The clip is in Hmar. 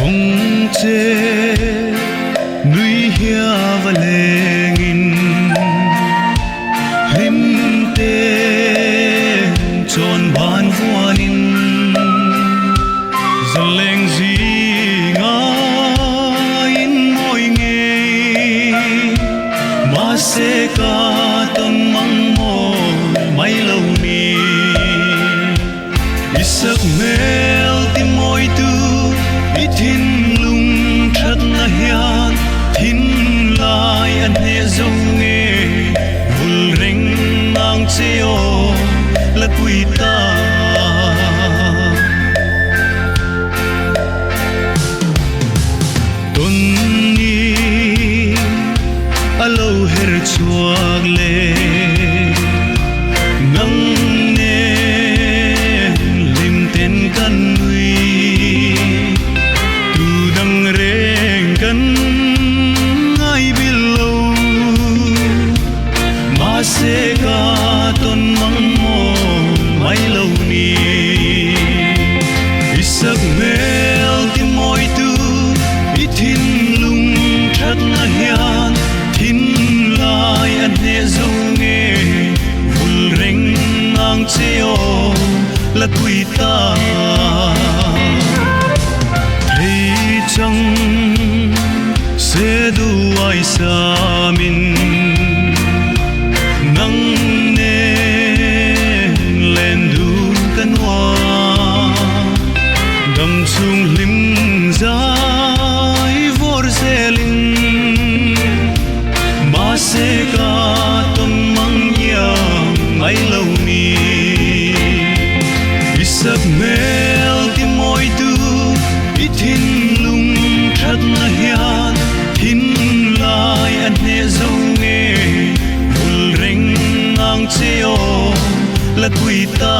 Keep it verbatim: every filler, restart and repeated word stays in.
Hung che nui hia va lengin, hlim te chon ban vuanin, zaleng zinga in moi ngei, mase ka ton mang mawi mai lo ni. Isak hmel ti mawitu, i thinlung ṭhatna hian thinlai a hne zo nge, vul reng ang che aw, la pui ta. Tun ni a lo her chhuak le, nang nen hlim ten kan nui, tu dang reng kan ngai bil lo, mase ka ton mang mawi mai lo ni. Isak hmel ti mawitu, i thinlung ṭhatna hian thinlai a hne zo nge, vul reng ang che aw, la pui ta. Hei chang se duai samin, nang nen len du ka nuam, dam chung hlim zai vawr zelin, mase ka ton mang iang ngai lo ni. Isak hmel ti mawitu, i thinlung ṭhatna hian thinlai a hne zo nge, vul reng ang che aw, la pui ta.